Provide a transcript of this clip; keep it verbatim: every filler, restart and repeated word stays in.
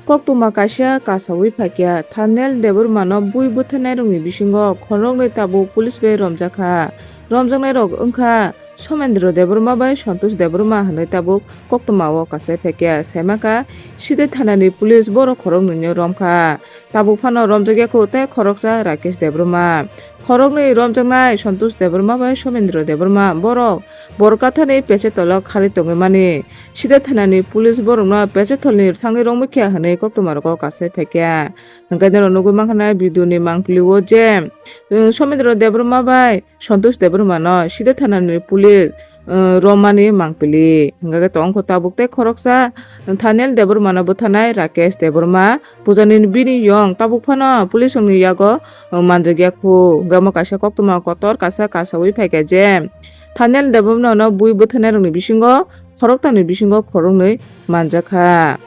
Koktwma kaisa kasawi phaikha, Thanel Debbarmano bui bwtharnairokni bisingo khoroknwi tabuk police bai romjakha. Romjaknairok wngkha Somendro Debbarma bai Santosh Debbarma hwnwi tabuk koktwmao kasai phaikha. Saimankha, Side thanani police borok khoroknwino romkha. Tabuk phano romjakya khu tei khoroksa Rakesh Debbarma. Khoroknwi romjaknai Santosh Debbarma bai Somendro Debbarma borok Borkathani Pechetolo kharwi tongwi mani. Side thanani police borokno Pechetolni thangwi romwikha hwnwi koktwmarogo kasai phaikha. Hwnkhe norok nugwi mankha video ni mangpili o je, uh, Somendro Debbarma bai Santosh Debbarmano Side thanani police, uh, romani mangpili. Hwnkhe tongkho tabuk tei khoroksa Thanel Debbarmano bwtharnai Rakesh Debbarma. Pujani bini yong tabuk phano police rokni yago, uh, manjakya khu. Hwnkhe omo kaisa koktwma kotor kaisa kasawi phaikha je Thanel Debbarmano bui bwtharnairokni bisingo khoroktamni bisingo khoroknwi manjakha.